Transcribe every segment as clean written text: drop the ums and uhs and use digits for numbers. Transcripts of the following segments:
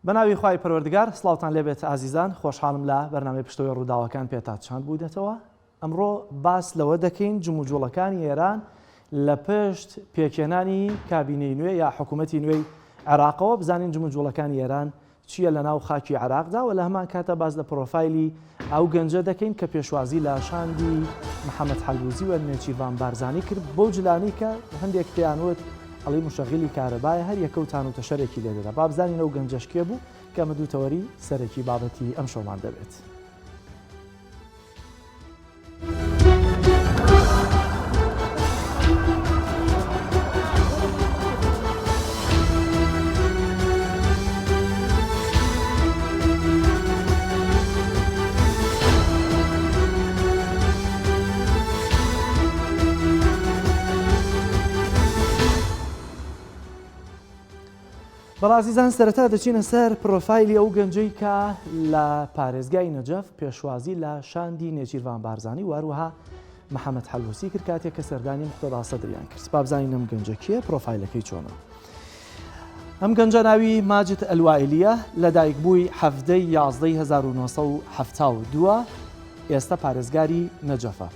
بەناوی خوای پەروەردگار سڵاوتان لێبێت ئازیزان خۆشحاڵم لە بەرنامەی پشتەوەی ڕووداوەکان پێتا چاند بووینەتەوە ئەمڕۆ باس لەوە دەکەین جموجوڵەکانی ئێران لە پشت پێکهێنانی کابینەی نوێ یا حکوومەتی نوێی عێراقەوە بزانین جموجوڵەکانی ئێران چییە لە ناو خاکی عێراقدا و لە هەمان کاتە باس لە پرۆفایلی ئەو گەنجە دەکەین کە پێشوازی لە شاندی محەممەد حەلبوزی و نێچیرڤان بارزانی کرد بەو جلانەی کە هەندێک پێیان وت ئەڵی مشەغیلی کارەبایە هەر یەکە و تان و تەشەرێکی لێ دەدا. با بزانین ئەو گەنجەش کێ بوو کە ئەمە دوو تەوەری سەرەکی بابەتی ئەمشەومان دەبێت. بەڵازیزان سەرەتا دەچینە سەر پرۆفایلی ئەو گەنجەی کە لە پارێزگای نەجەف پێشوازی لە شاندی نێچیرڤان بارزانی و هەروەها محەممەد حەلبوسی کرد کاتێک کە سەردانی مقتەدا سەدریان کرد با بزانین ئەم گەنجە کێ پرۆفایلەکەی چۆنە. ئەم گەنجە ناوی ماجد ئەلوائیلیە لەدایکبووی حەڤدەی یازدەی 1972 ئێستا پارێزگاری نەجەفە.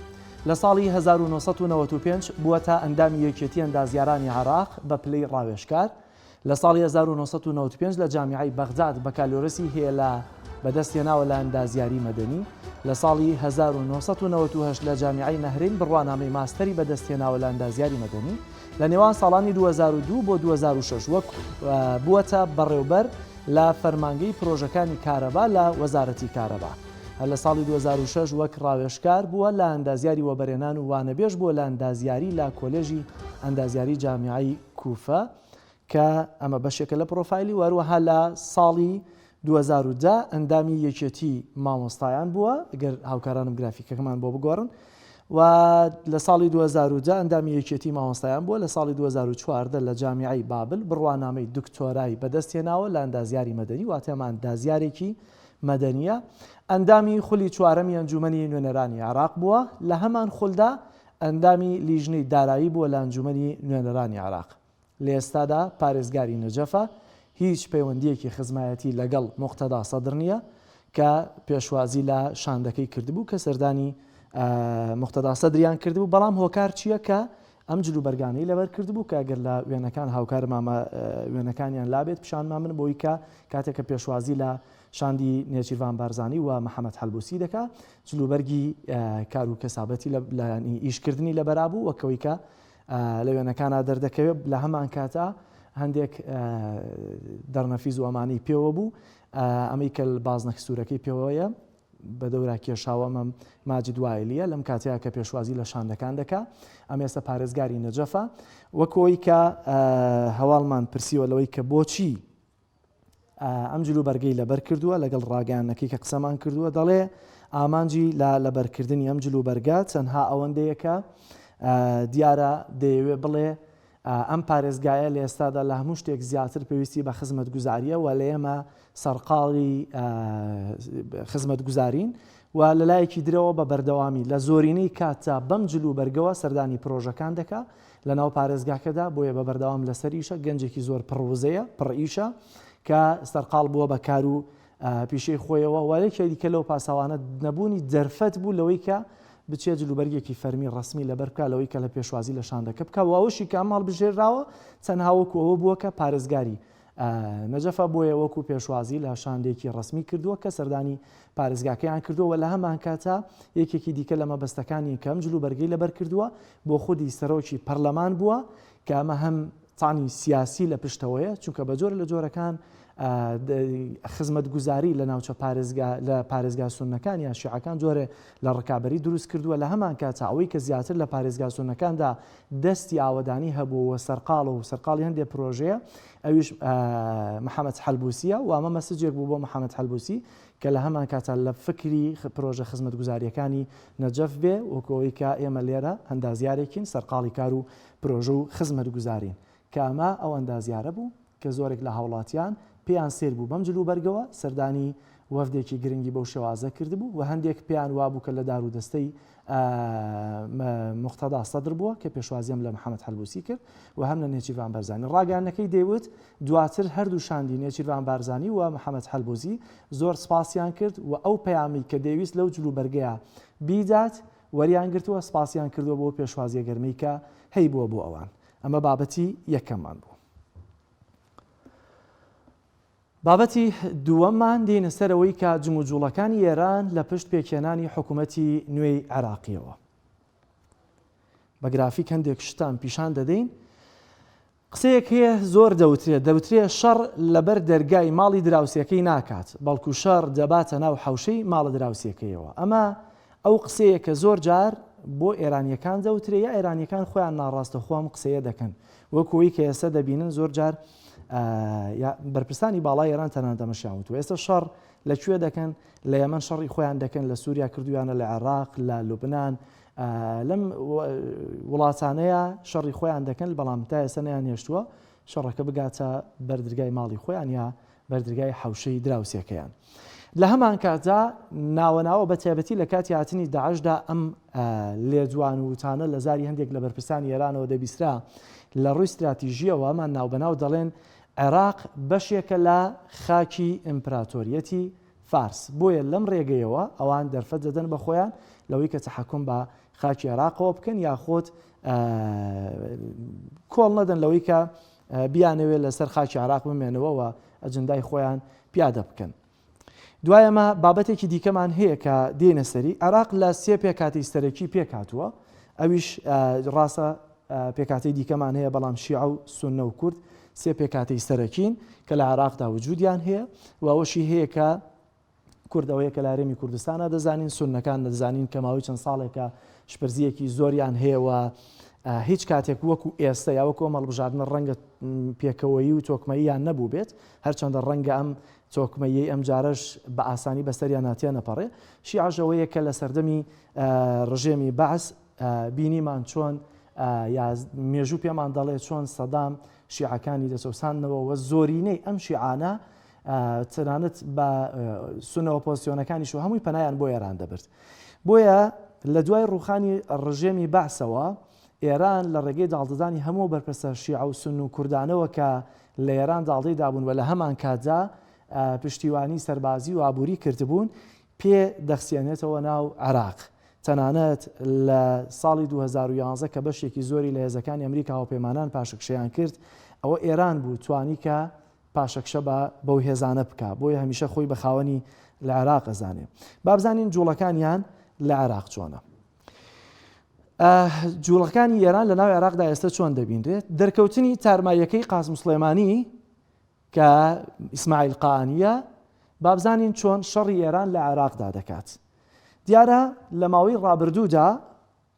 لە ساڵی 1995 بووەتە ئەندامی یەکێتی ئەندازیارانی عێراق بە پلەی ڕاوێژکار، لە ساڵی 1995 لە جامیعەی بەغداد بەکالۆرسی هێلا بەدەستهێناوە لە ئەندازیاری مەدەنی، لە ساڵی 1998 لە جامیعەی نەهرەین بڕوانامەی ماستەری بەدەستهێناوە لە ئەندازیاری مەدەنی، لە نێوان ساڵانی 2002 بۆ 2006 وەک بووەتە بەڕێوبەر لە فەرمانگەی پرۆژەکانی کارەبا لە وەزارەتی کارەبا. هەر لە ساڵی 2006 وەک ڕاوێژکار بووە لە ئەندازیاری وەبەرهێنان و وانەبێژ بووە لە ئەندازیاری لە کۆلێژی ئەندازیاری جامیعەی کوفە کە ئەمە بەشێکە لە پرۆفایلی و هەروەها لە ساڵی 2010 ئەندامی یەکێتی مامۆستایان بووە گەر هاوکارانم گرافیکەکەمان بۆ بگۆڕن و لە ساڵی 2010 ئەندامی یەکێتی مامۆستایان بووە لە ساڵی 2014 لە جامیعەی بابل بڕوانامەی دکتۆرای بەدەستهێناوە لە ئەندازیاری مەدەنی واتە ئەمە ئەندازیارێکی مەدەنییە ئەندامی خولی چوارەمی ئەنجومەنی نوێنەرانی عێراق بووە لە هەمان خولدا ئەندامی لیژنەی دارایی بووە لە ئەنجومەنی نوێنەرانی عێراق. لە ئێستادا پارێزگاری نەجەفە، هیچ پەیوەندییەکی خزمایەتی لەگەڵ موقتەدا سەدر نییە، کە پێشوازی لە شاندەکەی کردبوو کە سەردانی موقتەدا سەدریان کردبوو، بەڵام هۆکار چییە کە ئەم جلوبەرگانەی لەبەر کردبوو کە گەر لە وێنەکان هاوکار مامە وێنەکانیان لابێت پیشانمان بن بۆی کە کاتێک کە پێشوازی لە شاندی نێچیرڤان بارزانی و محەمەد حەلبوسی دەکا جلوبەرگی کار و کەسابەتی لە ئیشکردنی لەبەرا بوو وەک ئەوەی کە لە وێنەکانا دەردەکەوێت لە هەمان کاتا هەندێک دەرنەفیز و ئەمانەی پێوە بوو ئەمەی کە بازنە سوورەکەی پێوەیە بە دەورا کێشاوە ئەمە ماجد وایلیە لەم کاتەیە کە پێشوازی لە شاندەکان دەکا ئەم ئێستا پارێزگاری نەجەفە وەکۆی کە هەواڵمان پرسیوە لەوەی کە بۆچی ئەم جلوبەرگەی لەبەر کردووە، لەگەڵ ڕاگەیاندنەکەی کە قسەمان کردووە دەڵێ ئامانجی لە لەبەرکردنی ئەم جلوبەرگە تەنها ئەوەندەیە کە دیارە دەیەوێ بڵێ ئەم پارێزگایە لە ئێستادا لە هەموو شتێک زیاتر پێویستی بە خزمەتگوزاریە و لە ئێمە سەرقاڵی خزمەتگوزارین و لەلایەکی درەوە بە بەردەوامی لە زۆرینەی کاتدا بەم جلوبەرگەوە سەردانی پرۆژەکان دەکا لەناو پارێزگاکەدا، بۆیە بە بەردەوام لەسەر ئیشە، گەنجێکی زۆر پڕ وزەیە، پڕ ئیشە، کە سەرقاڵ بووە بە کار و پیشەی خۆیەوە و یەکێ دیکە لەو پاساوانە نەبوونی دەرفەت بوو لەوەی کە بچێت جلوبەرگێکی فەرمی ڕەسمی لەبەر بکا لەوەی کە لە پێشوازی لە شاندەکە بکا و ئەوەشی کە ئەم هەڵبژێراوە تەنها وەکو ئەوە بووە کە پارێزگاری نەجەفە بۆیە وەکو پێشوازی لە شاندێکی ڕەسمی کردووە کە سەردانی پارێزگاکەیان کردووە و لە هەمانکاتا یەکێکی دیکە لە مەبەستەکانی کە ئەم جلوبەرگەی لەبەر کردووە بۆ خودی سەرۆکی پەرلەمان بووە کە ئەمە هەم تانی سیاسی لە پشتەوەیە چونکە بە جۆرە لە جۆرەکان خزمەتگوزاری لە ناوچە پارێزگا لە پارێزگا سوننەکان یان شیعەکان جۆرێ لە ڕکابەری دروست کردووە لە هەمان کاتا ئەوەی کە زیاتر لە پارێزگا سوننەکاندا دەستی ئاوەدانی هەبوو و سەرقاڵ و سەرقاڵی هەندێک پرۆژەیە ئەویش محەممەد حەلبوسیە و ئەمە مەسجێک بوو بۆ محەممەد حەلبوسی کە لە هەمان کاتا لە فکری پرۆژە خزمەتگوزارییەکانی نەجەف بێ وەکو ئەوەی کە ئێمە لێرە ئەندازیارێکین سەرقاڵی کار و پرۆژە و خزمەتگوزارین کە ئەمە ئەو ئەندازیارە بوو کە زۆرێک لە هاوڵاتیان پێیان سەیر بوو بەم جلوبەرگەوە سەردانی. وەفدێکی گرنگی بەو شێوازە کردبوو و هەندێک پێیان وابوو کە لە دارودەستەی موقتەدا سەدر بووە کە پێشوازی هەم لە محەمەد حەلبوسی کرد و هەم لە نێچیرڤان بارزانی. ڕاگەیاندنەکەی دەیوت دواتر هەردوو شاندی نێچیرڤان بارزانی و محەمەد حەلبوسی زۆر سپاسیان کرد و ئەو پەیامی کە دەیویست لەو جلوبەرگەیە بیدات وەریان گرتووە، سپاسیان کردووە بۆ پێشوازیە گەرمەی کە هەیبووە بۆ ئەوان. ئەمە بابەتی یەکەممان بوو. بابەتی دووەممان دێینە سەر ئەوەی کە جموجوڵەکانی ئێران لە پشت پێکهێنانی حکوومەتی نوێی عێراقیەوە. بە گرافیک هەندێک شتان پیشان دەدەین. قسەیەک هەیە زۆر دەوترێت، دەوترێ شەڕ لەبەر دەرگای ماڵی دراوسێکەی ناکات، بەڵکو شەڕ دەباتە ناو حەوشەی ماڵە دراوسێکەیەوە. ئەمە ئەو قسەیە کە زۆر جار بۆ ئێرانییەکان دەوترێ یا ئێرانییەکان خۆیان ناڕاستەوخۆ ئەم قسەیە دەکەن. وەکو ئەوەی کە ئێستا دەبینن زۆر جار بەرپرسانی باڵای ئێران تەنانەت ئەمەشیان وتووە. ئێستا شەڕ لە کوێ دەکەن؟ لە یەمەن شەڕی خۆیان دەکەن، لە سووریا کردوویانە، لە عێراق، لە لوبنان، لەم وڵاتانەیە شەڕی خۆیان دەکەن، بەڵام تا ئێستا نەیانهێشتووە شەڕەکە بگاتە بەردرگای ماڵی خۆیان یا بەردرگای حەوشەی دراوسێکەیان. لە هەمانکاتدا ناوە ناوە بە تایبەتی لە کاتی هاتنی داعشدا ئەم لێدوان و وتانە لە زاری هەندێک لە بەرپرسانی ئێرانەوە دەبیسترا لە ڕووی ستراتیژییەوە ئەمان ناوبەناو دەڵێن عێراق بەشێکە لە خاکی ئیمپراتۆریەتی فارس بۆیە لەم ڕێگەیەوە ئەوان دەرفەت دەدەن بە خۆیان لەوەی کە تەحەکوم بە خاکی عێراقەوە بکەن یاخود کۆڵ نەدەن لەوەی کە بیانەوێت لەسەر خاکی عێراق بمێنەوە و ئەجندای خۆیان پیادە بکەن. دوای ئەمە بابەتێکی دیکەمان هەیە کە دێنە سەری عێراق لە سێ پێکاتی سەرەکی پێکهاتووە ئەویش ڕاستە پێکاتی دیکەمان هەیە بەڵام شیعە و سوننە و کورد سێ پێکاتی سەرەکین کە لە عێراقدا وجودیان هەیە و ئەوەشی هەیە کە کورد ئەوەیە کە لە هەرێمی کوردستانە دەزانین، سوننەکان دەزانین کە ماوەی چەند ساڵێکە شپرزییەکی زۆریان هەیە و هیچ کاتێک وەکو ئێستا یا وەکو ئەم هەڵبژاردنە ڕەنگە پێکەوەیی و تۆکمەییان نەبوو بێت، هەرچەندە ڕەنگە ئەم تۆکمەییەی ئەم جارەش بە ئاسانی بەسەریانا تێنەپەڕێ. شیعەش ئەوەیە کە لە سەردەمی ڕژێمی بەعس بینیمان چۆن یا مێژوو پێمان دەڵێ چۆن سەدام شیعەکانی دەچەوساندنەوە و زۆرینەی ئەم شیعانە تەنانەت بە سونە ئۆپۆزسیۆنەکانیش و هەمووی پەنایان بۆ ئێران دەبرد. بۆیە لە دوای ڕووخانی ڕژێمی بەعسەوە ئێران لە ڕێگەی داڵدەدانی هەموو بەرپرسە شیعە و سونن و کوردانەوە کە لە ئێران داڵدەی دابوون و لە هەمانکاتدا پشتیوانی سەربازی و ئابووری کردبوون پێ دەخسێنێتەوە ناو عێراق. تەنانەت لە ساڵی 2011 کە بەشێکی زۆری لە هێزەکانی ئەمریکا هاوپەیمانان پاشەکشەیان کرد ئەوە ئێران بوو توانی کە پاشەکشە بە بەو هێزانە بکا بۆیە هەمیشە خۆی بە خاوەنی لە عێراق ئەزانێ با بزانین جوڵەکانیان لە عێراق چۆنە جوڵەکانی ئێران لە ناو عێراقدا ئێستا چۆن دەبینرێت دەرکەوتنی تارماییەکەی قاسم سڵێمانی کە ئیسماعیل قانیە بابزانین چۆن شەڕی ئێران لە عێراقدا دەکات دیارە لە ماوەی ڕابردوودا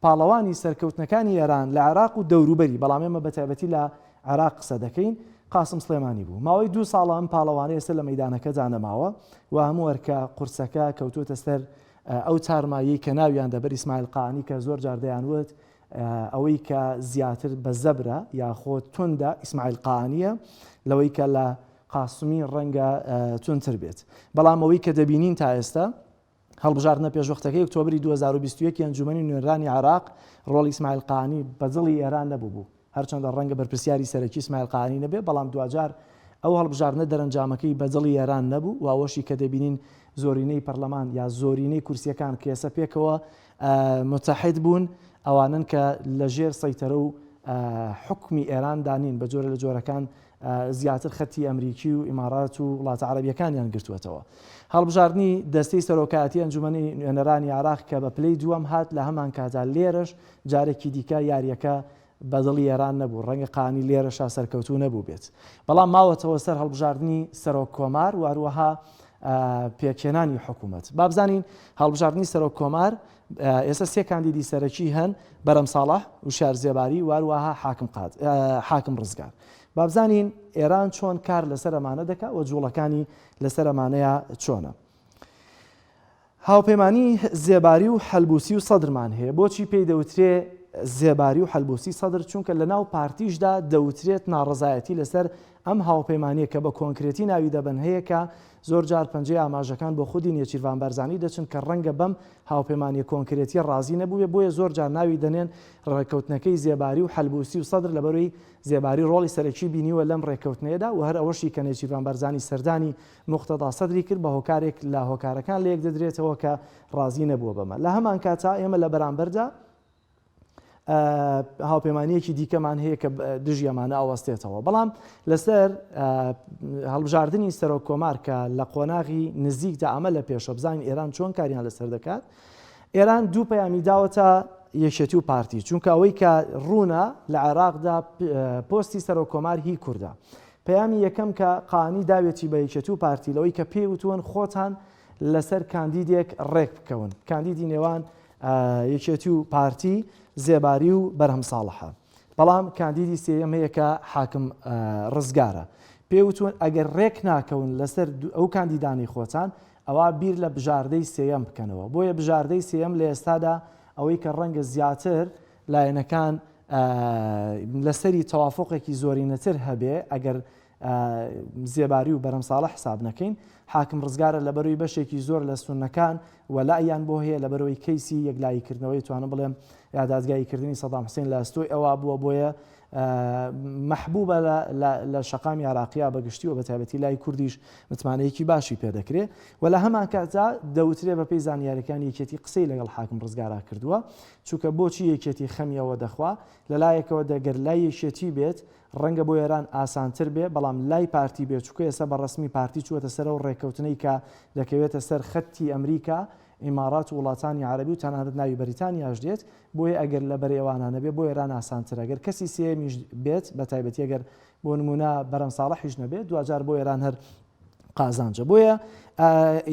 پاڵەوانی سەرکەوتنەکانی ئێران لە عێراق و دەوروبەری، بەڵام ئێمە بە تایبەتی لە عێراق قسە دەکەین، قاسم سڵێمانی بوو. ماوەی دوو ساڵە ئەم پاڵەوانە ئێستا لە مەیدانەکەدا نەماوە و هەموو ئەرکە قورسەکە کەوتووەتە سەر ئەو تارماییەی کە ناویان دەبرد ئیسماعیل قائانی کە زۆر جار دەیانوت ئەوەی کە زیاتر بە زەبرە یاخۆ توندە ئیسماعیل قائانییە لەوەی کە لە قاسمی ڕەنگە توندتر بێت. بەڵام ئەوەی کە دەبینین تا ئێستا هەڵبژاردنە پێشوەختەکەی ئۆکتۆبری 2021 ئەنجومەنی نوێنەرانی عێراق ڕۆڵی ئیسماعیل قائانی بە دڵی ئێران نەبوو بوو، هەرچەندە ڕەنگە بەرپرسیاری سەرەکی ئیسماعیل قائانی نەبێت، بەڵام دواجار ئەو هەڵبژاردنە دەرەنجامەکەی بە دڵی ئێران نەبوو و ئەوەشی کە دەبینین زۆرینەی پەرلەمان یا زۆرینەی کورسییەکان کە ئێستا پێکەوە متحد بوون ئەوانەن کە لەژێر سەیتەرە و حوکمی ئێراندا نین، بە جۆرە لە جۆرەکان زیاتر خەتی ئەمریکی و ئیمارات و وڵاتە عەرەبیەکانیان گرتووەتەوە. هەڵبژاردنی دەستەی سەرۆکایەتی ئەنجومەنی نوێنەرانی عێراق کە بە پلەی دووەم هات لە هەمانکاتدا لێرەش جارێکی دیکە یاریەکە بە دڵی ئێران نەبوو، ڕەنگە قائانی لێرەشا سەرکەوتوو نەبووبێت. بەڵام ماوەتەوە سەر هەڵبژاردنی سەرۆک کۆمار و هەروەها پێکهێنانی حکوومەت. با بزانین هەڵبژاردنی سەرۆک کۆمار ئێستا سێ کاندیدی سەرەکی هەن، بەرەم ساڵح، وشیار زێباری و هەروەها حاکم قاد حاکم ڕزگار. با بزانین ئێران چۆن کار لەسەر ئەمانە دەکا و جوڵەکانی لەسەر ئەمانەیە چۆنە. هاوپەیمانی زێباری و حەلبوسی و سەدرمان هەیە. بۆچی پێی دەوترێ زێباری و حەلبوسی سەدر، چونکە لەناو پارتیشدا دەوترێت ناڕەزایەتی لەسەر ئەم هاوپەیمانییە کە بە کۆنکرێتی ناوی دەبەن هەیە کە زۆر جار پەنجەی ئاماژەکان بۆ خودی نێچیرڤان بارزانی دەچن کە ڕەنگە بەم هاوپەیمانییە کۆنکرێتییە ڕازی نەبووبێ بۆیە زۆر جار ناوی دەنێن ڕێککەوتنەکەی زێباری و حەلبوسی و سەدر لەبەرەی زێباری ڕۆڵی سەرەکی بینیوە لەم ڕێککەوتنەیەدا و هەر ئەوەشی کە نێچیرڤان بارزانی سەردانی موقتەدا سەدری کرد بە هۆکارێک لە هۆکارەکان لەیەک دەدرێتەوە کە ڕازی نەبووە بەمە. لە هەمانکاتا ئێمە لە بەرامبەردا هاوپەیمانیەکی دیکەمان هەیە کە دژی ئەمانە ئەوەستێتەوە بەڵام لەسەر هەڵبژاردنی سەرۆک کۆمار کە لە قۆناغی نزیکدا ئەمە لە پێشە بزانین ئێران چۆن کاریان لەسەر دەکات ئێران دوو پەیامی داوەتە یەکێتی و پارتی چونکە ئەوەی کە ڕوونە لە عێراقدا پۆستی سەرۆک کۆمار هی کوردە پەیامی یەکەم کە قانی داوێتی بە یەکێتی و پارتی لەوەی کە پێی وتوون خۆتان لەسەر کاندیدێک ڕێک بکەون کاندیدی نێوان یەکێتی و پارتی زێباری و بەرهەم ساڵحە بەڵام کاندیدی سێیەم هەیە کە حاکم ڕزگارە پێ وتون ئەگەر ڕێک ناکەون لەسەر ئەو کاندیدانی خۆتان ئەوا بیر لە بژاردەی سێیەم بکەنەوە بۆیە بژاردەی سێیەم لە ئێستادا ئەوەی کە ڕەنگە زیاتر لایەنەکان لەسەری تەوافقێکی زۆرینەتر هەبێ ئەگەر زێباری و بەرەم ساڵح حساب نەکەین، حاکم ڕزگارە لەبەرەوەی بەشێکی زۆر لە سوننەکان وەلائیان بۆ هەیە لەبەرەوەی کەیسی یەکلایی کردنەوەی توانم بڵێم یا دادگایی کردنی سەدام حسین لە ئەستۆی ئەوا بووە بۆیە مەحبوبە لە شەقامی عراقیا بەگشتی و بەتایبەتی لای کوردیش متمانەیەکی باشی پێدەکرێ و لە هەمان کاتدا دەوترێ بەپێی زانیاریەکان یەکێتی قسەی لەگەڵ حاکم ڕزگارا کردووە چونکە بۆچی یەکێتی خەمیەوە دەخوا لەلایەکەوە دەگەر لای یەکێتی بێت ڕەنگە بۆ ئێران ئاسانتر بێ، بەڵام لای پارتی بێ، چونکە ئێستا بە ڕەسمی پارتی چووەتە سەر ئەو ڕێککەوتنەی کە دەکەوێتە سەر خەتی ئەمریکا، ئیماڕات و وڵاتانی عەرەبی و تەنانەت ناوی بەریتانیاش دێت، بۆیە ئەگەر لە بەر ئێوانە نەبێ بۆ ئێران ئاسانترە، گەر کەسی سێیەمیش بێت، بە تایبەتی ئەگەر بۆ نموونە بەرەم ساڵحیش نەبێ، دواجار بۆ ئێران هەر قازانجە. بۆیە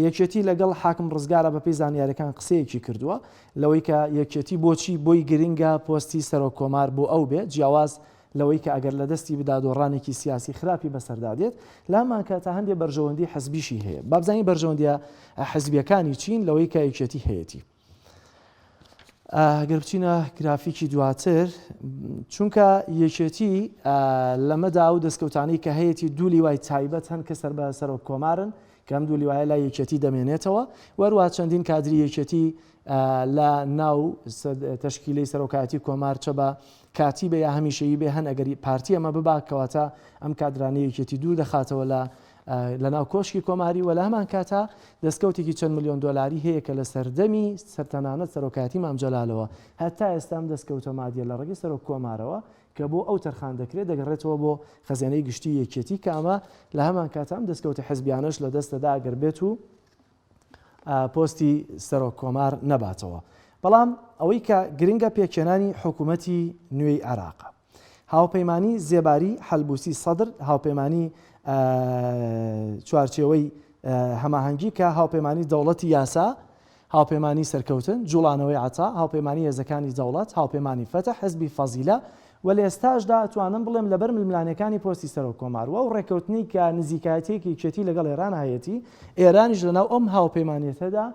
یەکێتی لەگەڵ حاکم ڕزگارە بەپێی زانیاریەکان قسەیەکی کردووە لەوەی کە یەکێتی بۆچی بۆی گرنگە پۆستی سەرۆک کۆمار بۆ ئەو بێ جیاواز لەوەی کە ئەگەر لە دەستی بدا دۆڕانێکی سیاسی خراپی بەسەردا دێت لامان کە تا هەندێ بەرژەوەندی حزبیشی هەیە بابزانین بەرژەوەندیە حزبیەکانی چین لەوەی کە یەکێتی هەیەتی. گەر بچینە گرافیکی دواتر چونکە یەکێتی لەمەدا و دەستکەوتانی کە هەیەی دوو لیوای تایبەت هەن کە سەر بە سەرۆک کۆمارن کە ئەم دوو لیوایە لای یەکێتی دەمێنێتەوە وەروە چەندین کادری یەکێتی لە ناو تەشکیلەی سەرۆکایەتی کۆمار چە بە کاتی بێ یا هەمیشەیی بێ هەن ئەگەری پارتی ئەمە ببا کەواتە ئەم کادرانەی یەکێتی دوور دەخاتەوە لە لە ناو کۆشکی کۆماری و لە هەمان کاتا دەستکەوتێکی چەند ملیۆن دۆلاری هەیە کە لە سەردەمی سەرتەنانەت سەرۆکایەتی مام جەلالەوە هەتا ئێستا ئەم دەستکەوتە مادیە لە ڕێگەی سەرۆک کۆمارەوە کە بۆ ئەو تەرخان دەکرێت دەگەڕێتەوە بۆ خەزێنەی گشتی یەکێتی کە ئەمە لە هەمان کاتا ئەم دەستکەوتە حزبیانەش لە دەست دەدا ئەگەر بێت و پۆستی سەرۆک کۆمار نەباتەوە. بەڵام ئەوەی کە گرنگە پێکهێنانی حکوومەتی نوێی عێراقە. هاوپەیمانی زێباری، حەلبوسی، سەدر، هاوپەیمانی چوارچێوەی هەماهەنگی کە هاوپەیمانی دەوڵەتی یاسا، هاوپەیمانی سەرکەوتن، جوڵانەوەی عەتا، هاوپەیمانی هێزەکانی دەوڵەت، هاوپەیمانی فەتح، حزبی فەزیلە و لە ئێستاشدا ئەتوانم بڵێم لەبەر ململانێکانی پۆستی سەرۆک کۆمار و ئەو ڕێککەوتنەی کە نزیکایەتیەکی یەکێتی لەگەڵ ئێران هەیەتی، ئێرانیش لەناو ئەم هاوپەیمانێتەدا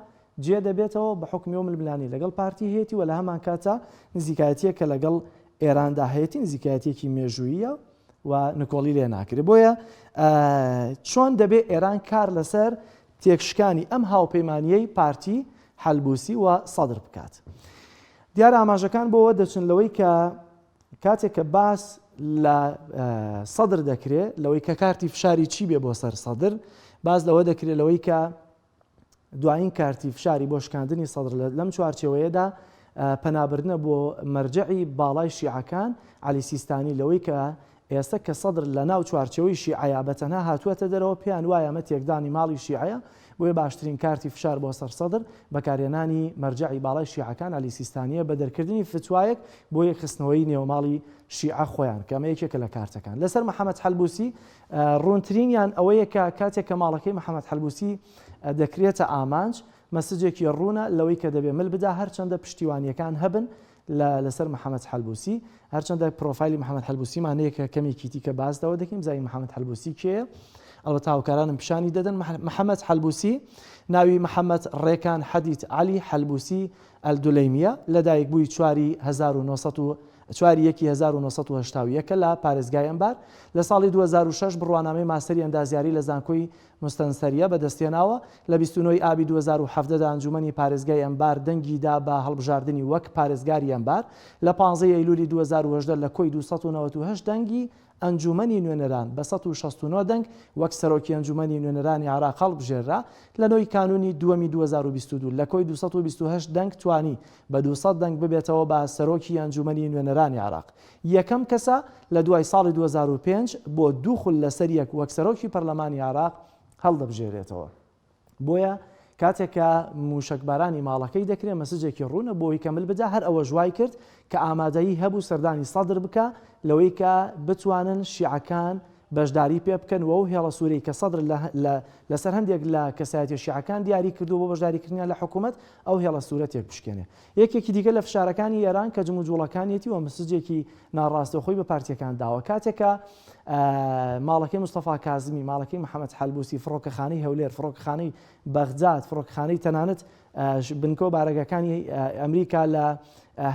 جێ دەبێتەوە بە حوکمی ئەو ململانێی لەگەڵ پارتی هەیەتی و لە هەمانکاتدا نزیکایەتیەک کە لەگەڵ ئێراندا هەیەتی نزیکایەتیەکی مێژووییە و نکۆڵی لێ ناکرێت. بۆیە چۆن دەبێ ئێران کار لەسەر تێکشکانی ئەم هاوپەیمانیەی پارتی، حەلبوسی و سەدر بکات؟ دیارە ئاماژەکان بۆ ئەوە دەچن لەوەی کە کاتێک کە باس لە سەدر دەکرێت لەوەی کە کارتی فشاری چی بێ بۆ سەر سەدر باس لەوە دەکرێت لەوەی کە دوایین کارتی فشاری بۆ شکاندنی سەدر لەم چوارچێوەیەدا پەنابردنە بۆ مەرجەعی باڵای شیعەکان عەلی سیستانی لەوەی کە ئێستا کە سەدر لە ناو چوارچێوەی شیعەیە بە تەنها هاتووەتە دەرەوە پێیان وایە ئەمە تێکدانی ماڵی شیعەیە بۆیە باشترین کارتی فشار بۆ سەر سەدر بەکارهێنانی مەرجەعی باڵای شیعەکان عەلی سیستانییە بە دەرکردنی فتوایەک بۆ یەکخستنەوەی نێوماڵی شیعە خۆیان کە ئەمە یەکێکە لە کارتەکان لەسەر محەمەد حەلبوسی ڕوونترینیان ئەوەیە کە کاتێک کە ماڵەکەی محەمەد حەلبوسی دەکرێتە ئامانج مەسجێکی ڕوونە لەوەی کە دەبێ مل بدا هەرچەندە پشتیوانیەکان هەبن لە لەسەر محەمەد حەلبوسی هەرچەندە پرۆفایلی محەمەد حەلبوسیمان هەیە کە کەمێکی تیکە باس لەوە دەکەین بزانین محەمەد حەلبوسی کێیە. ئەڵبەتە هاوکارانم پیشانی دەدەن. محەمەد حەلبوسی، ناوی محەمەد ڕێکان حەدید عەلی حەلبوسی ئەلدولەیمییە، لەدایکبووی چواری 1900 چواری یەکی 1981 ە لە پارێزگای ئەنبار. لە ساڵی 2006 بڕوانامەی ماستەری ئەندازیاری لە زانکۆی موستەنسەریە بەدەستهێناوە، لە 29 ی ئابی 2017 دا ئەنجوومەنی پارێزگای ئەنبار دەنگی دا بە هەڵبژاردنی وەک پارێزگاری ئەنبار، لە 15 ی ئەیلولی 2018 لە کۆی 298 دەنگی ئەنجوومەنی نوێنەران بە 169 دەنگ وەک سەرۆکی ئەنجوومەنی نوێنەرانی عێراق هەڵبژێررا، لە نۆ ی کانوونی دووەمی 2022 لە کۆی 228 دەنگ توانی بە 200 دەنگ ببێتەوە بە سەرۆکی ئەنجوومەنی نوێنەرانی عێراق. یەکەم کەسە لە دوای ساڵی 2005 بۆ دوو خول لەسەریەک وەک سەرۆکی پەرلەمانی عێراق هەڵدەبژێرێتەوە. بۆیە کاتێک کە مووشەکبارانی ماڵەکەی دەکرێ مەسجێکی ڕوونە بۆی کە مل بدا، هەر ئەوەش وای کرد کە ئامادەیی هەبوو سەردانی سەدر بکا لەوەی کە بتوانن شیعەکان بەشداری پێ بکەن و ئەو هێڵە سوورەی کە سەدر لە لە لەسەر هەندێک لە کەسایەتیە شیعەکان دیاری کردووە بۆ بەشداریکردنیان لە حکوومەت ئەو هێڵە سوورە تێکبشکێنێ. یەکێکی دیکە لە فشارەکانی ئێران کە جموجوڵەکانیەتی و مسجێکی ناڕاستەوخۆی بە پارتیەکان داوە کاتێک کە ماڵەکەی مستەفا کازمی، ماڵەکەی محەمەد حەلبوسی، فڕۆکەخانەی هەولێر، فڕۆکەخانەی بەغداد، فڕۆکەخانەی تەنانەت بنکە و بارەگاکانی ئەمریکا لە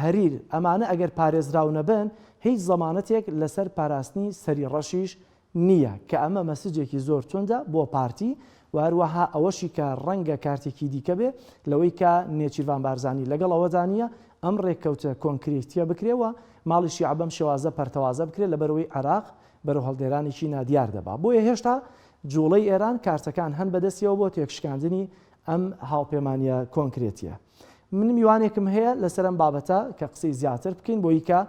هەریر، ئەمانە ئەگەر پارێزراو نەبن هیچ زەمانەتێک لەسەر پاراستنی سەری ڕەشیش نییە، کە ئەمە مەسجێکی زۆر توندە بۆ پارتی و هەروەها ئەوەشی کە ڕەنگە کارتێکی دیکە بێ لەوەی کە نێچیرڤان بارزانی لەگەڵ ئەوەدا نییە ئەم ڕێککەوتە کۆنکریتییە بکرێ و ماڵی شیعە بەم شێوازە پەرتەوازە بکرێ لەبەرئەوەی عێراق بەرەو هەڵدێرانێکی نادیار دەبا. بۆیە هێشتا جوڵەی ئێران کارتەکان هەن بەدەستیەوە بۆ تێکشکاندنی ئەم هاوپەیمانییە کۆنکرێتییە. من میوانێکم هەیە لەسەر ئەم بابەتە کە قسەی زیاتر بکەین بۆی کە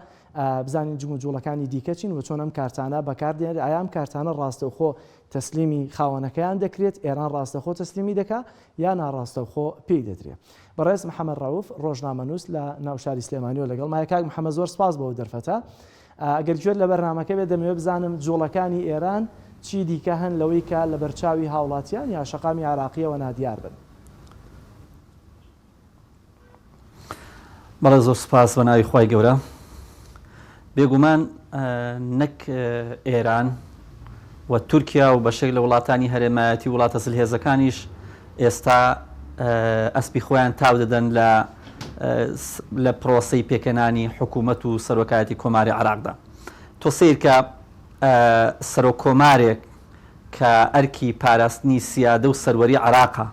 بزانین جموجوڵەکانی دیکە چین و چۆن ئەم کارتانە بەکاردێنرێت، ئایا ئەم کارتانە ڕاستەوخۆ تەسلیمی خاوەنەکەیان دەکرێت، ئێران ڕاستەخۆ تەسلیمی دەکا یا ناڕاستەوخۆ پێی دەدرێ. بەڕێز محەمەد ڕەوف ڕۆژنامەنووس لە ناو شاری سلێمانیەوە لەگەڵمایە. کاک محەمەد زۆر سپاس بۆ ئەو دەرفەتە. ئەگەر گوێت لە بەرنامەکە بێت دەمەوێت بزانم جوڵەکانی ئێران چی دیکە هەن لەوەی کە لەبەرچاوی هاوڵاتیان یا شەقامی عێراقیەوە نادیار بن. بەڵێ زۆر سپاس بە ناوی خوای گەورە. بێگومان نەک ئێران و تورکیا و بەشێک لە وڵاتانی هەرێمایەتی وڵاتە زلهێزەکانیش ئێستا ئەسپی خۆیان تاو دەدەن لە لە پرۆسەی پێکەنانی حکوومەت و سەرۆکایەتی کۆماری عراقدا تۆ سیرکە سەرۆک کۆمارێک کە ئەرکی پاراستنی سیادە و سەروەری عراقە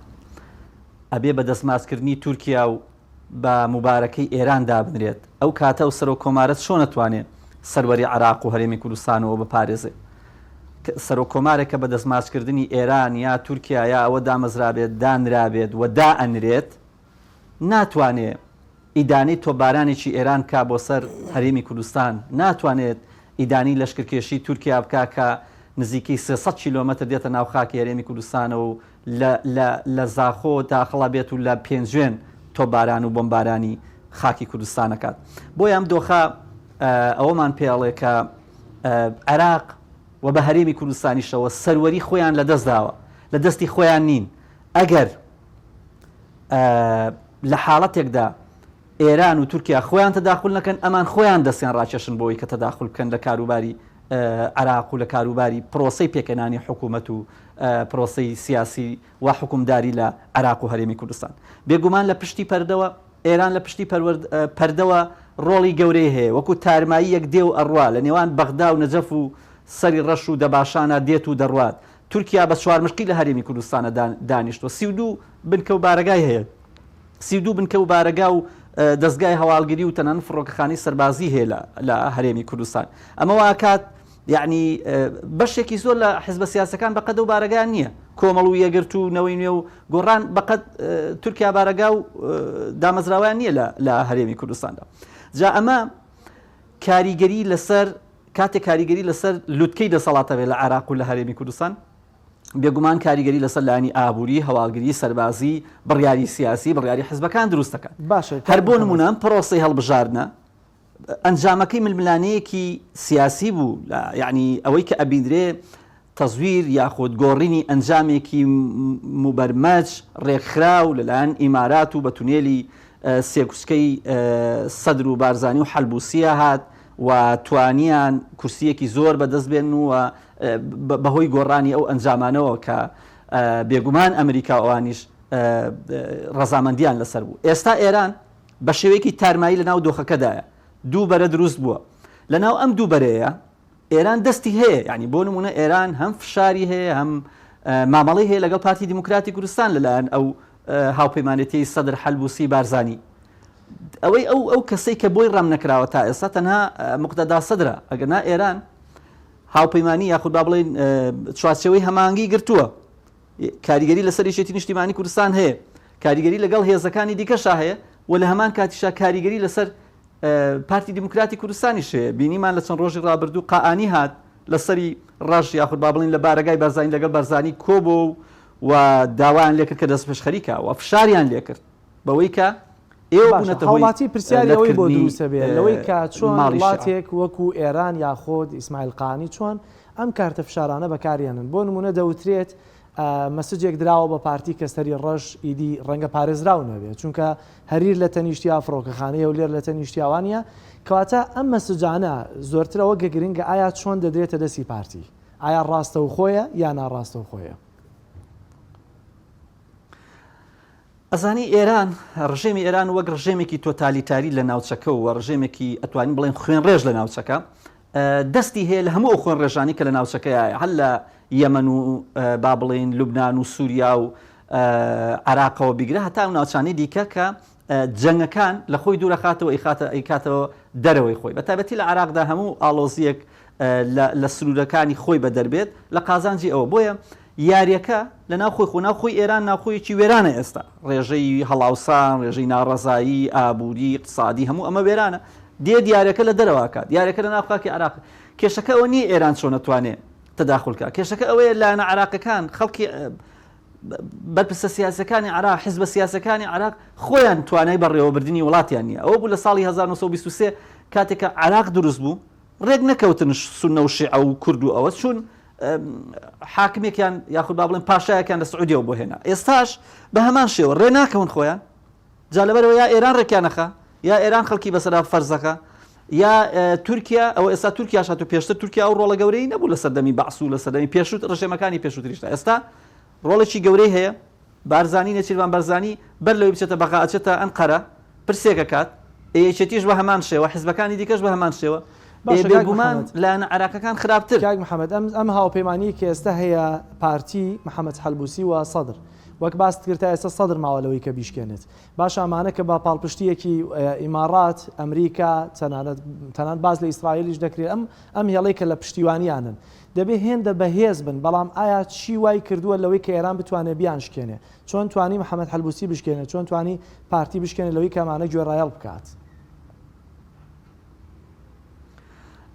ئەبێ بە دەستماچکردنی تورکیا و بە موبارەکەی ئێران دابنرێت، ئەو کاتە ئەو سەرۆک کۆمارە چۆن ئەتوانێ سەروەری عێراق و هەرێمی کوردستانەوە بپارێزێ؟ سەرۆک کۆمارێک کە بە دەستماچکردنی ئێران یا تورکیا یا ئەوە دامەزرابێت، دانرابێت و دائەنرێت، ناتوانێ ئیدانەی تۆپبارانێکی ئێران بکا بۆ سەر هەرێمی کوردستان، ناتوانێت ئیدانەی لەشکرکێشی تورکیا بکا کە نزیکەی 300 کیلۆمەتر دێتە ناو خاکی هەرێمی کوردستانەوە و لە لە لە زاخۆ داخڵ ئەبێت و لە پێنجوێن تۆپباران و بۆمبارانی خاکی کوردستان ئەکات. بۆیە ئەم دۆخە ئەوەمان پێ ئەڵێ کە عێراق و بە هەرێمی کوردستانیشەوە سەروەری خۆیان لەدەست داوە، لە دەستی خۆیان نین. ئەگەر لە حاڵەتێکدا ئێران و تورکیا خۆیان تەداخول نەکەن، ئەمان خۆیان دەستیان ڕاکێشن بۆ ئەوەی کە تەداخول بکەن لە کاروباری عێراق و لە کاروباری پرۆسەی پێکهێنانی حکوومەت و پرۆسەی سیاسی و حوکمداری لە عێراق و هەرێمی کوردستان. بێگومان لە پشتی پەردەوە ئێران لە پشتی پەردەوە ڕۆڵی گەورەی هەیە، وەکو تارماییەک دێ و ئەڕوا، لە نێوان بەغدا و نەجەف و سەری ڕەش و دەباشانا دێت و دەڕوات. تورکیا بە چوارمشقی لە هەرێمی کوردستانا دانیشتووە، 32 بنکە و بارەگای هەیە. 32 بنکە و بارەگا و دەزگای هەواڵگری و تەنانەت فڕۆکەخانەی سەربازی هەیە لە هەرێمی کوردستان. ئەمە وا ئەکات یەعنی بەشێکی زۆر لە حزبە سیاسەکان بەقەد ئەو بارەگایان نییە. کۆمەڵ و یەکگرتوو و نەوەی نوێ و گۆڕان بەقەد تورکیا بارەگا و دامەزراوەیان نییە لە هەرێمی کوردستاندا. جا ئەمە کاریگەری لەسەر کاتێک کاریگەری لەسەر لوتکەی دەسەڵات هەبێت لە عێراق و لە هەرێمی کوردستان، بێگومان کاریگەری لەسەر لایەنی ئابووری، هەواڵگری، سەربازی، بڕیاری سیاسی، بڕیاری حزبەکان دروست دەکات. باشە هەر کاک بۆ محەمەد. نموونە ئەم پرۆسەی هەڵبژاردنە ئەنجامەکەی ململانێیەکی سیاسی بوو، یەعنی ئەوەی کە ئەبیندرێ تەزویر یاخود گۆڕینی ئەنجامێکی موبەرمەج، ڕێکخراو لەلایەن ئیمارات و بە تونێلی سێکوچکەی سەدر و بارزانی و حەلبوسییە هات. و توانیان کورسییەکی زۆر بەدەست بێنن و بەهۆی گۆڕانی ئەو ئەنجامانەوە کە بێگومان ئەمریکا و ئەوانیش ڕەزامەندیان لەسەر بوو. ئێستا ئێران بە شێوەیەکی تارمایی لەناو دۆخەکەدایە. دوو بەرە دروست بووە. لەناو ئەم دوو بەرەیە ئێران دەستی هەیە، یانی بۆ نموونە ئێران هەم فشاری هەیە هەم مامەڵەی هەیە لەگەڵ پارتی دیموکراتی کوردستان لەلایەن ئەو هاوپەیمانێتیەی سەدر حەلبوسی بارزانی. ئەوەی ئەو ئەو کەسەی کە بۆی ڕەم نەکراوە تا ئێستا تەنها مقتەدا سەدرە، ئەگەرنا ئێران هاوپەیمانی یاخود با بڵێین چوارچێوەی هەماهەنگی گرتووە، کاریگەری لەسەر یەکێتی نیشتیمانی کوردستان هەیە، کاریگەری لەگەڵ هێزەکانی دیکەشا هەیە و لە هەمان کاتیشا کاریگەری لەسەر پارتی دیموکراتی کوردستانیش هەیە. بینیمان لە چەند ڕۆژی ڕابردوو قائانی هات لەسەری ڕەش یاخود با بڵێین لە بارەگای بارزانی لەگەڵ بارزانی کۆبۆ و داوایان لێکرد کە دەستپێشخەری کا و فشاریان لێکرد بەوەی کە ئێوە باشە بوونەتە هۆی هاوڵاتی پرسیاری ئەوەی بۆ لەتکردنی دروستە بێ لەوەی کە چۆن ماڵی شیعە. وڵاتێک وەکو ئێران یاخود ئیسماعیل قائانی چۆن ئەم کارتە فشارانە بەکارێنن بۆ نمونە دەوترێت مەسجێک دراوە بە پارتی کە سەری ڕەش ئیدی ڕەنگە پارێزراو نەبێت چونکە هەریر لە تەنیشتیا فڕۆکەخانەی هەولێر لە تەنیشتیا وانە کەواتە ئەم مەسجانە زۆرترەوە گە گرنگە ئایا چۆن دەدرێتە دەستی پارتی ئایا ڕاستەوخۆیە یا ناڕاستەوخۆیە؟ ئەزانی ئێران، ڕژێمی ئێران وەک ڕژێمێکی تۆتالیتاری لە ناوچەکە و ڕژێمێکی ئەتوانین بڵێن خوێنڕێژ لە ناوچەکە دەستی هەیە لە هەموو ئەو خوێنڕێژانی کە لە ناوچەکەیە هەر لە یەمەن و با بڵێین لوبناان و سووریا و عراقەوە بیگرە هەتا ئەو ناوچانەی دیکە کە جەنگەکان لە خۆی دوورەخاتەوە ئیخاتە ئەیکاتەوە دەرەوەی خۆی بە تایبەتی لە عراقدا هەموو ئاڵۆزیەک لە سنوورەکانی خۆی بەدەر بێت لە قازانجی ئەوە بۆیە یاریەکە لە ناو خۆی خۆ ناو خۆی ئێران ناوخۆیەکی وێرانە ئێستا ڕێژەی هەڵاوسان ڕێژەی ناڕەزایی ئابووری اقتصادی هەموو ئەمە وێرانە دێ دیارەکە لە دەرەوە کات دیارەکە لە ناو خاکی عراق کێشەکە ئەوە نییە ئێران چۆن ئەتوانێ تەداخول کا کێشەکە ئەوەیە لایەنە عراقەکان خەڵکی بەرپرسە سیاسەکانی عراق حزبە سیاسەکانی عراق خۆیان توانای بەڕێوەبردنی وڵاتیان نییە ئەوە بوو لە ساڵی 1923 کاتێک کە عراق دروست بوو ڕێک نەکەوتن سوننە و شیعە و کورد و ئەوە چوون حاکمێکیان یاخود با بڵێن پاشایەکیان لە سعودیەوە بۆ هێنا ئێستاش بە هەمان شێوە ڕێ ناکەون خۆیان جا لەبەرەوە یا ئێران ڕێکیان نەخا یا ئێران خەڵکی بەسەرا فەرزەکە یا تورکیا ئەوە ئێستا تورکیاش هاتو پێشتر تورکیا ئەو ڕۆڵە گەورەی نەبوو لە سەردەمی بەعس و لە سەردەمی پێشوو ڕژێمەکانی پێشووتریشدا ئێستا ڕۆڵێکی گەورەی هەیە بارزانی نێچیرڤان بارزانی بەر لەوەی بچێتە بەغا ئەچێتە ئەنقەرە پرسێک ئەکات، ئێ یەکێتیش بە هەمان شێوە، حزبەکانی دیکەش بە هەمان شێوە، ئێ باشە کاک بێگومان محەمەد. لایەنە عێراقیەکان خراپتر. کاک محەمەد ئەم ئەم هاوپەیمانیەی کە ئێستا هەیە پارتی، محەمەد حەلبوسی و سەدر وەک باست کرد تا ئێستا سەدر ماوە لەوەی کە بیشکێنێت باشە ئەمانە کە بە پاڵپشتیەکی ئیماڕات، ئەمریکا تەنانەت تەنانەت باس لە ئیسرائیلیش دەکرێت ئەم ئەم هێڵەی کە لە پشتیوانیانن دەبێ هێندە بەهێز بن، بەڵام ئایا چی وای کردووە لەوەی کە ئێران بتوانێ بیانشکێنێ؟ چۆن توانی محەمەد حەلبوسی بشکێنێ؟ چۆن توانی پارتی بشکێنێ لەوەی کە ئەمانە گوێڕایەڵ بکات؟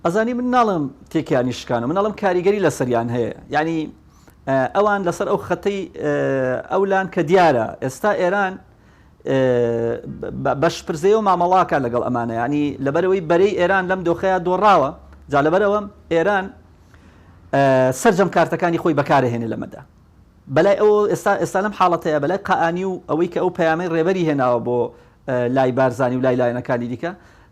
ئەزانی من ناڵێم تێکیانی شکانە، من ئەڵێم کاریگەری لەسەریان هەیە. یعنی ئەوان لەسەر ئەو خەتەی ئەولان کە دیارە ئێستا ئێران بە شپرزەیەوە مامەڵاکە لەگەڵ ئەمانە ینی لەبەرەوەی بەرەی ئێران لەم دۆخەیە دۆڕاوە جا لەبەرەوە ئێران سەرجەم کارتەکانی خۆی بەکارهێنێ لەمەدا بەلای ئەو ئێستا ئێستا لەم حاڵەتەیە بەلای قائانی و ئەوەی کە ئەو پەیامەی ڕێبەری هێناوە بۆ لای بارزانی و لای لایەنەکانی دیکە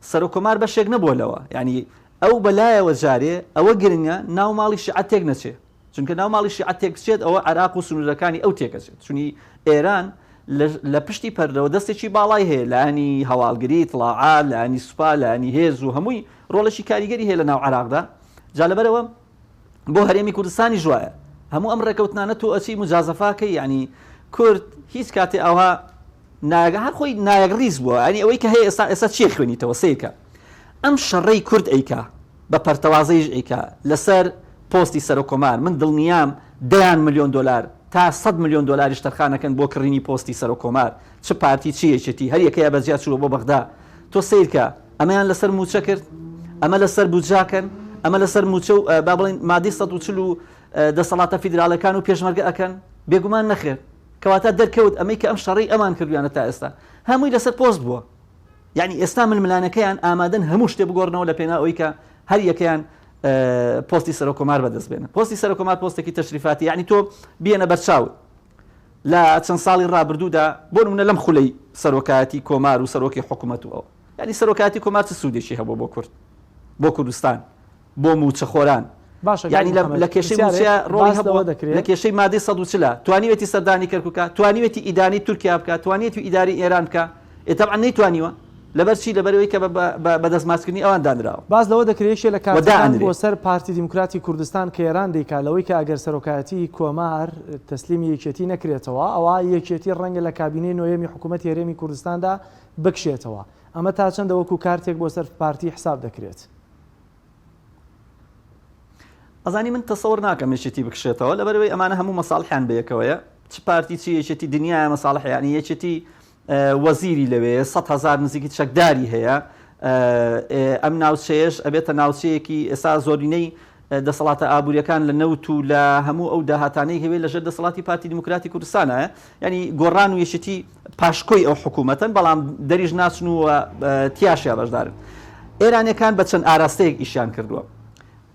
سەرۆک کۆمار بەشێک نەبووە لەوە ینی ئەو بەلایەوە جارێ ئەوە گرنگە ناو ماڵی شیعە تێک نەچێ چونکە ناو ماڵی شیعە تێک بچێت ئەوە عێراق و سنوورەکانی ئەو تێکەچێت چونی ئێران لە پشتی پەردەوە دەستێکی باڵای هەیە لایەنی هەواڵگری اطلاعات لایەنی سوپا لایەنی هێز و هەمووی ڕۆڵێکی کاریگەری هەیە لە ناو عێراقدا جا لەبەرەوە بۆ هەرێمی کوردستانیش وایە هەموو ئەم ڕێکەوتنانە تۆ ئەچی مجازەفاکەی یعنی کورد هیچ کاتێ ئەوها نایەک هەر خۆی نایەک ڕیز بووە ینی ئەوەی کە هەیە ئێستا ئێستا چیە خوێنیتەوە سیرکە ئەم شەڕەی کورد ئەیکا بە پەرتەوازەیش ئەیکا لەسەر پۆستی سەرۆک کۆمار من دڵنیام دەیان ملیۆن دۆلار تا سەد ملیۆن دۆلاریش تەرخانەکەن بۆ کڕینی پۆستی سەرۆک کۆمار چ پارتی چ یەکێتی هەر یەکەیە بەجیا چووە بۆ بەغدا تۆ سەیرکە ئەمەیان لەسەر مووچە کرد ئەمە لەسەر بودجاکەن ئەمە لەسەر مووچە و با بڵێین مادەی 140 و دەسەڵاتە فیدراڵەکان و پێشمەرگە ئەکەن بێگومان نەخێر کەواتە دەرکەوت ئەمەی کە ئەم شەڕەی ئەمان کردویانە تا ئێستا هەمووی لەسەر پۆست بووە یعنی ئێستا ململانەکەیان ئامادەن هەموو شتێ بگۆڕنەوە لە پێناو ئەوەی کە هەر یەکەیان پۆستی سەرۆک کۆمار بەدەست بێنن پۆستی سەرۆک کۆمار پۆستێکی تەشریفاتی یعنی تۆ بیەنە بەرچاوت لە چەند ساڵی ڕابردوودا بۆ نمونە لەم خولەی سەرۆکایەتی کۆمار و سەرۆکی حکوومەت و ئەوە یعنی سەرۆکایەتی کۆمار چ سوودێکی هەبوو بۆ کورد؟ بۆ کوردستان بۆ مووچەخۆران باشە کاک یانی لە محەمەد لە کێشەی پرسیارێک مووچەیا ڕۆڵی باس هەبووە لەوە دەکرێ لە کێشەی مادەی 140 توانیوێتی سەردانی کەرکووکا توانیوێتی ئیدانەی تورکیا بکا توانیەتی ئیدارەی ئێران بکا ئێ تەبعەن نەیتوانیوە لەبەر چی لەبەرئەوەی کە بە بە دەست ماچکردنی ئەوان دانراوە باس لەوە دەکرێ یەکێ لە و کارتەکان دائەنرێ. بۆ سەر پارتی دیموکراتی کوردستان کە ئێران دەیکا لەوەی کە ئەگەر سەرۆکایەتیی کۆمار تەسلیمی یەکێتی نەکرێتەوە ئەوا یەکێتی ڕەنگە لە کابینەی نۆیەمی حکوومەتی هەرێمی کوردستاندا بکشێتەوە ئەمە تا چەندە وەکوو کارتێک بۆ سەر پارتی حساب دەکرێت؟ ئەزانی من تەسەور ناکەم یەکێتی بکشێتەوە لەبەرئەوەی ئەمانە هەموو مەساڵحیان بەیەکەوەیە چ پارتی چ یەکێتی دنیایە مەساڵحیانی یەکێتی وەزیری لەوێیە 100 هەزار نزیکی چەکداری هەیە ئەم ناوچەیەش ئەبێتە ناوچەیەکی ئێستا زۆرینەی دەسەڵاتە ئابووریەکان لە نەوت و لە هەموو ئەو داهاتانەی هەوێ لەژێر دەسەڵاتی پارتی دیموکراتی کوردستانە ینی گۆڕان و یەکێتی پاشکۆی ئەو حکوومەتەن بەڵام دەریش ناچن و تیاشیا بەشدارن. ئێرانیەکان بە چەند ئاراستەیەک ئیشیان کردووە.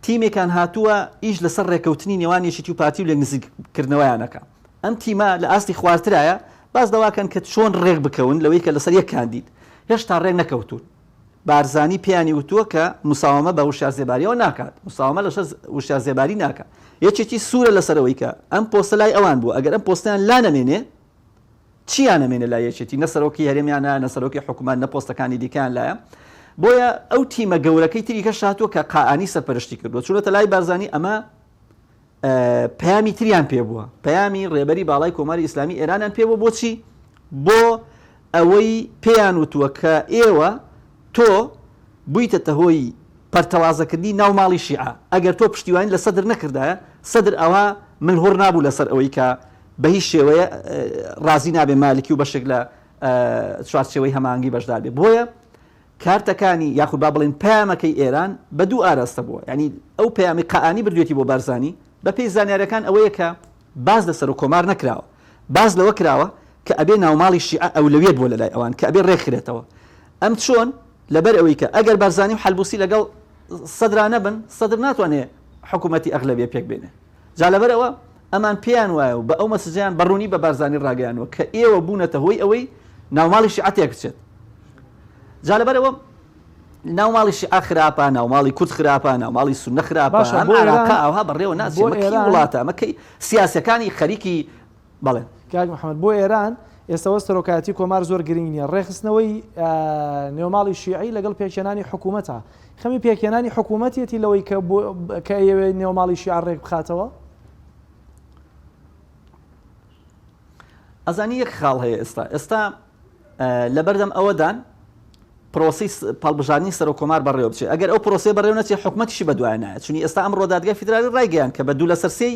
تیمێکان هاتووە ئیش لەسەر ڕێکەوتنی نێوان یەکێتی و پارتی و لێکنزیک کردنەوەیان ئەکا. ئەم تیمە لە ئاستی خوارترایە باس لەوە ئەکەن کە چۆن ڕێک بکەون لەوەی کە لەسەر یەک کاندید. هێشتا ڕێک نەکەوتوون. بارزانی پێیانی وتووە کە مساوەمە بە وشیار زێباریەوە ناکات. مساوەمە لەسەر وشیار زێباری ناکا. یەکێتی سوورە لەسەر ئەوەی کە ئەم پۆستە لای ئەوان بووە ئەگەر ئەم پۆستەیان لا نەمێنێ چیان ئەمێنێ لای یەکێتی نە سەرۆکی هەرێمیانە نە سەرۆکی حکومەت نە پۆستەکانی دیکەیان لایە بۆیە ئەو تیمە گەورەکەی تری کەش هاتووە کە قائانی سەرپەرشتی کردووە چوونەتە لای بارزانی ئەمە پەیامی تریان پێ بووە پەیامی ڕێبەری باڵای کۆماری ئیسلامی ئێرانیان پێ بووە بۆچی بۆ ئەوەی پێیان وتووە کە ئێوە تۆ بوویتەتە هۆی پەرتەوازەکردنی ناو ماڵی شیعە، ئەگەر تۆ پشتیوانی لە سەدر نەکردایە، سەدر ئەوها ملهوڕ نابوو لەسەر ئەوەی کە بە هیچ شێوەیە ڕازی نابێ مالکی و بەشێک لە چوارچێوەی هەماهەنگی بەشدار بێ. بۆیە کارتەکانی یاخود با بڵێین پەیامەکەی ئێران بە دوو ئاراستە بووە، یانی ئەو پەیامی قائانی بردوێتی بۆ بارزانی، بەپێی زانیاریەکان ئەوەیە کە باس لە سەرۆک کۆمار نەکراوە، باس لەوە کراوە کە ئەبێ ناوماڵی شیعە ئەولەویەت بووە لەلای ئەوان کە ئەبێ ڕێکخرێتەوە. ئەم چۆن؟ لەبەر ئەوەی کە ئەگەر بارزانی و حەلبوسی لەگەڵ سەدرا نەبن، سەدر ناتوانێ حکوومەتی ئەغلەبیە پێک بێنێ. جا لەبەر ئەوە ئەمان پێیان وایە و بە ئەو مەسجەیان بە ڕوونی بە بارزانی ڕاگەیاندووە کە ئێوە بوونەتە هۆی ئەوەی ناوماڵی شیعە تێک بچێت. جا لەبەر ئەوە ناوماڵی شیعە خراپە، ناوماڵی کورد خراپە، ناوماڵی سوننە خراپە، باشە ئەم بۆ ئێران عێراقە ئاوها بەڕێوە ناچێ. بۆ ئەمە کەی ئێران وڵاتە؟ ئەمە کەی سیاسیەکانی خەریکی بەڵێ. کاک محمد بۆ ئێران ئێستا وە سەرۆکایەتی کۆمار زۆر گرنگ نییە ڕێکخستنەوەی نێوماڵی شیعی لەگەڵ پێکهێنانی حکوومەتە خەمی پێکهێنانی حکوومەتیەتی لەوەی کە کە ئەیەوێ نێوماڵی شیعە ڕێک بخاتەوە؟ ئەزانی یەک خاڵ هەیە ئێستا ئێستا لەبەردەم ئەوەدان پرۆسەی هەڵبژاردنی سەرۆک کۆمار بەڕێوە بچێت، ئەگەر ئەو پرۆسەیە بەڕێوە نەچێت حکومەتیشی بەدوایە نایەت، چونی ئێستا ئەمڕۆ دادگای فیدرالی ڕایگەیاند کە بە دوو لەسەر سێی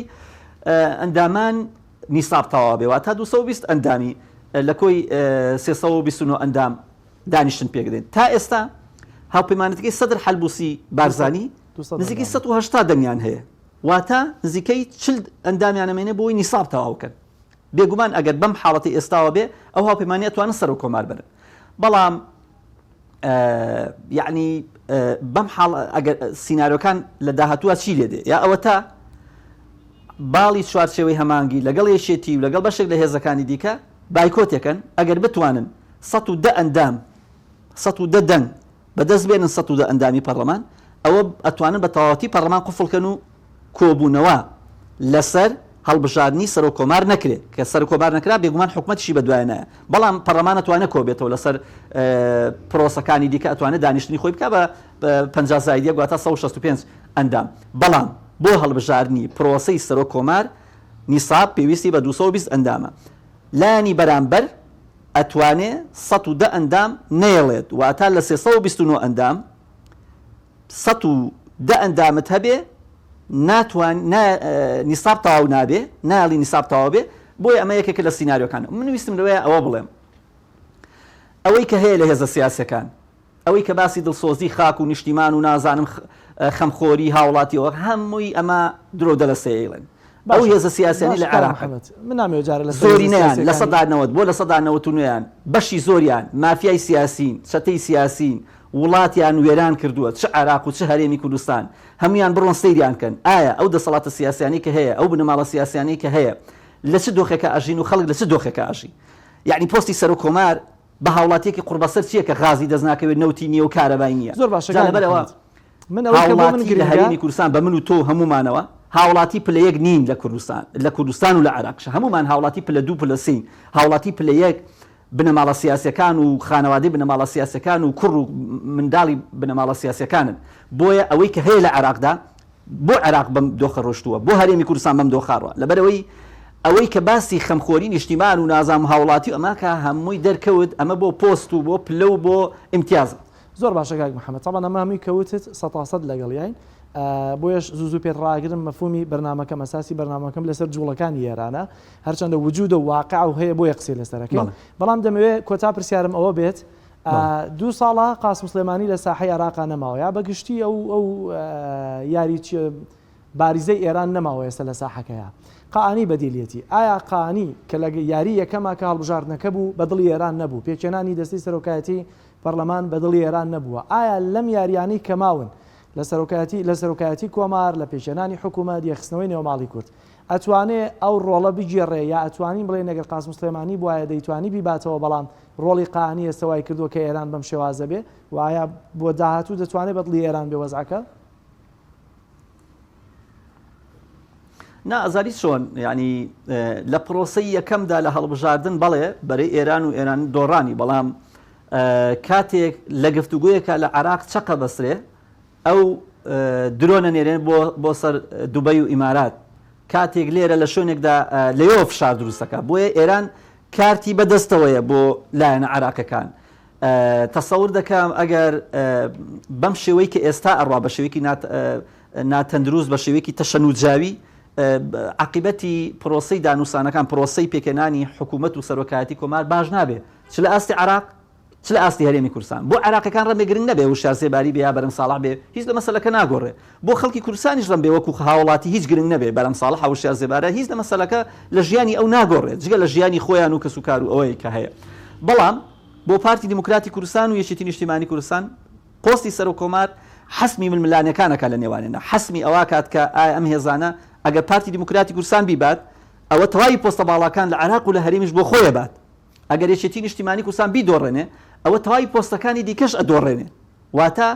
ئەندامان نیساب تەواو بێ واتە 220 ئەندامی لە کۆی 329 ئەندام دانیشتن پێک دێن. تا ئێستا هاوپەیمانەتەکەی سەدر حەلبوسی بارزانی نزیکەی 180 دەنگیان هەیە واتە نزیکەی 40 ئەندامیان ئەمێنێ بۆی نیساب تەواو بکەن. بێگومان ئەگەر بەم حاڵەتەی ئێستاوە بێ ئەو هاوپەیمانیە ئەتوانن سەرۆک کۆمار بەرن بەڵام یعنی بەم حاڵ ئەگەر سیناریۆکان لە داهاتووە چی لێ دێ یا ئەوەتا باڵی چوارچێوەی هەمانگی لەگەڵ یەکێتی و لەگەڵ بەشێک لە هێزەکانی دیکە بایکۆتێکەن ئەگەر بتوانن 110 ئەندام 110 دەنگ بەدەست بێنن 110 ئەندامی پەرلەمان ئەوە ئەتوانن بە تەواوەتی پەرلەمان قفڵکەن و کۆبوونەوە لەسەر هەڵبژاردنی سەرۆک کۆمار نەکرێ، کە سەرۆک کۆمار نەکرا بێگومان حکومەتیشی بەدوایە نایە، بەڵام پەڕلەمان ئەتوانێ کۆبێتەوە لەسەر پرۆسەکانی دیکە ئەتوانێ دانیشتنی خۆی بکا بە 50 زاید یەک واتە 165 ئەندام، بەڵام بۆ هەڵبژاردنی پرۆسەی سەرۆک کۆمار نیساب پێویستی بە 220 ئەندامە، لایەنی بەرامبەر ئەتوانێ 110 ئەندام نەیەڵێت واتە لە 329 ئەندام 110 ئەندامت هەبێ ناتوان نا نیساب تەواو نابێ نایەڵی نیساب تەواو بێ بۆیە ئەمە یەکێکە لە سیناریۆکان من ویستم لەوەیە ئەوە بڵێم ئەوەی کە هەیە لە هێزە سیاسەکان ئەوەی کە باسی دڵسۆزی خاک و نیشتیمان و نازانم خەمخۆری هاوڵاتیەوە هەمووی ئەمە درۆ دەلەسەیەیڵێن ئەو هێزە سیاسیانی لە عێراق من نامەوێت جارە لە زۆرینەیان 90% بۆ 99% بەشی زۆریان مافیای سیاسین چەتەی سیاسین وڵاتیان وێران کردووە چ عێراق و چ هەرێمی کوردستان هەموویان بڕۆن سەیریان کەن ئایا ئەو دەسەڵاتە سیاسیانەی کە هەیە ئەو بنەماڵە سیاسیانەی کە هەیە لە چ دۆخێکا ئەژین و خەڵک لە چ دۆخێکا ئەژی یەعنی پۆستی سەرۆک کۆمار بە هاوڵاتیەکی قوڕبەسەر چیە کە غازی دەست ناکەوێت نەوتی نیە و کارەبای نیە زۆر باشە جا کاک لەبەر ئەوە محمد. من ئەوەی کە بۆ من هاوڵاتی لە گرنگە هەرێمی کوردستان بە من و تۆ و هەموومانەوە هاوڵاتی پلە یەک نین لە کوردستان لە کوردستان و لە عێراقیش هەموومان هاوڵاتی پلە دوو پلە سێین هاوڵاتی پلە یەک بنەماڵە سیاسیەکان و خانەوادەی بنەماڵە سیاسیەکان و کوڕ و منداڵی بنەماڵە سیاسیەکانن بۆیە ئەوەی کە هەیە لە عێراقدا بۆ عێراق بەم دۆخە ڕۆشتووە بۆ هەرێمی کوردستان بەم دۆخە ڕوە لەبەرئەوەی ئەوەی کە باسی خەمخۆری نیشتیمان و نازام هاوڵاتی و ئەمە کە هەمووی دەرکەوت ئەمە بۆ پۆست و بۆ پلە و بۆ ئیمتیازە. زۆر باشە کاک محمد تەبعەن ئەمە هەمووی کە وتت سەتاسەد لەگەڵیاین بۆیەش زوو زوو پێت ڕاگرم مەفهومی بەرنامەکەم ئەساسی بەرنامەکەم لەسەر جوڵەکانی ئێرانە هەرچەندە وجودە و واقع و هەیە بۆیە قسەی لەسەرەکەین بەڵام دەمەوێت کۆتا پرسیارم ئەوە بێت دوو ساڵە قاسم سلێمانی لە ساحەی عێراقا نەماوە یا بەگشتی ئەو ئەو یاری باریزەی ئێران نەماوە ئێستا لە ساحەکەیا قائانی بەدیلیەتی ئایا قائانی کە لە یاری یەکەما کە هەڵبژاردنەکە بوو بە دڵی ئێران نەبوو پێکهێنانی دەستەی سەرۆکایەتی پەرلەمان بە دڵی ئێران نەبووە ئایا لەم یاریانەی کە ماون لە سەرۆکایەتی لە سەرۆکایەتی کۆمار لە پێکهێنانی حکوومەت یەکخستنەوەی نێوماڵی کورد ئەتوانێ ئەو ڕۆڵە بگێڕێ یا ئەتوانین بڵێین ئەگەر قاسم سلێمانی بوایە دەیتوانی بیباتەوە بەڵام ڕۆڵی قائانی ئێستا وای کردووە کە ئێران بەم شێوازە بێ و ئایا بۆ داهاتوو دەتوانێ بە دڵی ئێران بێ وەزعەکە؟ نا ئەزانی چۆن یعنی لە پرۆسەی یەکەمدا لە هەڵبژاردن بەڵێ بەرەی ئێران و ئێران دۆڕانی بەڵام کاتێک لە گفتوگویەکە لە عراق چەقە بەسرێ ئەو درۆنە نێرێن بۆ بۆ سەر دوبەی و ئیمارات کاتێک لێرە لە شوێنێکدا لەوێوە فشار دروستەکە بۆیە ئێران کارتی بەدەستەوەیە بۆ لایەنە عراقەکان تەسەور دەکەم ئەگەر بەم شێوەی کە ئێستا ئەڕوا بە شێوەیەکی ناتەندروست بە شێوەیەکی تەشەنوجاوی عقیبەتی پرۆسەی دانوسانەکان پرۆسەی پێکهێنانی حکوومەت و سەرۆکایەتی کۆمار باش نابێ چ لە ئاستی عراق چ لە ئاستی هەرێمی کوردستان بۆ عراقەکان ڕەنگە گرنگ نەبێ وشیار زێباری بێ یا بەرەم ساڵح بێ هیچ لە مەسەلەکە ناگۆڕێ بۆ خەڵکی کوردستانیش ڕەنبێ وەکو هاوڵاتی هیچ گرنگ نەبێ بەرەم ساڵح وشیار زێبارە هیچ لە مەسەلەکە لە ژیانی ئەو ناگۆڕێ جگە لە ژیانی خۆیان و کەسوکار و ئەوەی کە هەیە بەڵام بۆ پارتی دیموکراتی کوردستان و یەکێتی نیشتیمانی کوردستان پۆستی سەرۆک کۆمار حەسمی ململانێکان ئەکات لە نێوانیاندا، حەسمی ئەوە ئەکات کە ئایا ئەم هێزانە ئەگەر پارتی دیموکراتی کوردستان بیبات ئەوە تەواوی پۆستە باڵاکان لە عێراق و لە هەرێمیش بۆ خۆی ئەبات، ئەگەر یەکێتی نیشتیمانی کوردستان بیدۆڕێنێ ئەوە تەواوی پۆستەکانی دیکەش ئەدۆڕێنێ، واتە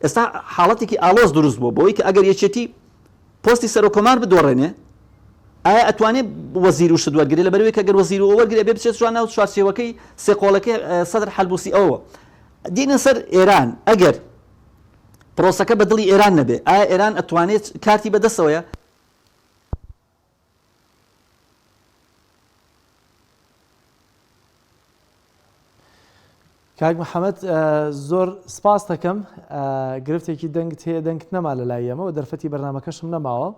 ئێستا حاڵەتێکی ئاڵۆز دروست بووە بەوەی کە ئەگەر یەکێتی پۆستی سەرۆک کۆمار بدۆڕێنێ ئایا ئەتوانێ وەزیر و شت وەرگرێ لەبەرئەوەی کە گەر وەزیر و وەرگرێ ئەبێ بچێت چوار ناو چوارچێوەکەی سێقۆڵەکەی سەدر حەلبوسی ئەوە دینە سەر ئێران ئەگەر پرۆسەکە بە دڵی ئێران نەبێ ئایا ئێران ئەتوانێت کارتی بەدەستەوەیە؟ کاک محەممەد زۆر سپاس دەکەم گرفتێکی دەنگت هەیە دەنگت نەما لە لای ئێمەوە دەرفەتی بەرنمەکەشم نەماوە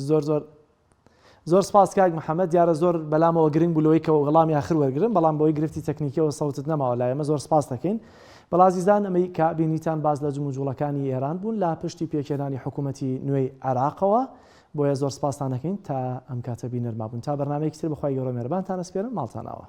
زۆر زۆر زۆر سپاس کاک محەممەد دیارە زۆر بەلامەوە گرنگ بوو لەوەی کە وەڵامی آخر وەرگرم بەڵام بۆی گرفتی تەکنیکیەوە سەوتت نەماوە لای ئێمە زۆر سپاس دەکەین بەڵازیزان ئەمەی کە بینیتان باس لە جموجوڵەکانی ئێران بوون لە پشتی پێکهێنانی حکوومەتی نوێی عێراقەوە بۆیە زۆر سپاستان دەکەین تا ئەم کاتە بینەر مابوون تا بەرنامەیەکی تر بەخوای گەورە مێرەبانتان ئەسپێرم ماڵتان ئاوا.